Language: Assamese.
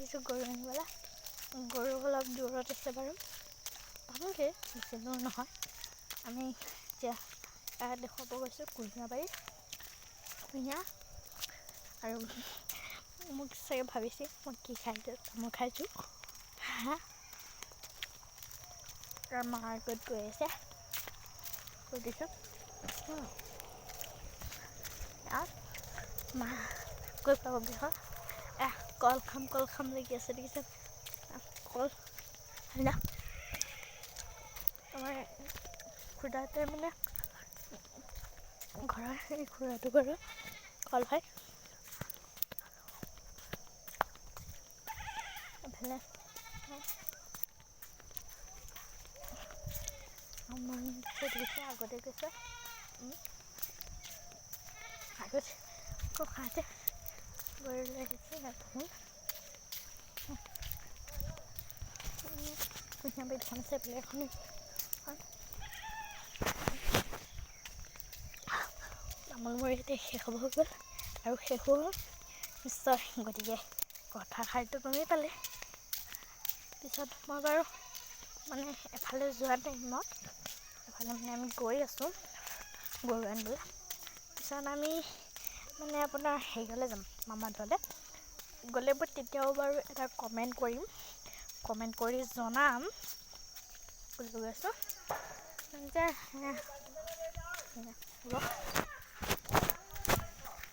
আহিছোঁ গৰু আনিবলৈ। গৰু অলপ দূৰত আছে বাৰু, পামগৈ, বেছি দূৰ নহয়। আমি এতিয়া দেখুৱাব গৈছোঁ কুঁহিয়াবাৰী, কুঁহিয়াৰ। আৰু মোক চাগে ভাবিছে মই কি খাইছোঁ, তামোল খাইছোঁ। মাৰ আগত গৈ আছে, সুধিছোঁ মা গৈ পাবগৈ হ'ল। কল খাম, কল খাম লাগি আছে, দেখিছে কল। আমাৰ খুৰাতে মানে ঘৰৰ এই খুৰাটো ঘৰৰ কল হয়। এইফালে দেখিছে, আগতে গৈছে আগত ককাহঁতে গৰু লৈ আহিছে। ইয়াত কুঁহিয়াবাৰীত এখন আছে, এইফালে এখন। তামোল মোৰ এতিয়া শেষ হ'ব হৈ গ'ল আৰু শেষো হ'ল নিশ্চয়। গতিকে কথাষাৰটো গমেই পালে। পিছত মই বাৰু মানে এফালে যোৱা টাইমত, এফালে মানে আমি গৈ আছোঁ গৰু আনিবলৈ। পিছত আমি মানে আপোনাৰ হেৰিলৈ যাম, মামাৰ ঘৰলৈ গ'লে মই তেতিয়াও বাৰু এটা কমেণ্ট কৰিম, কমেণ্ট কৰি জনাম বুলি গৈ আছোঁ।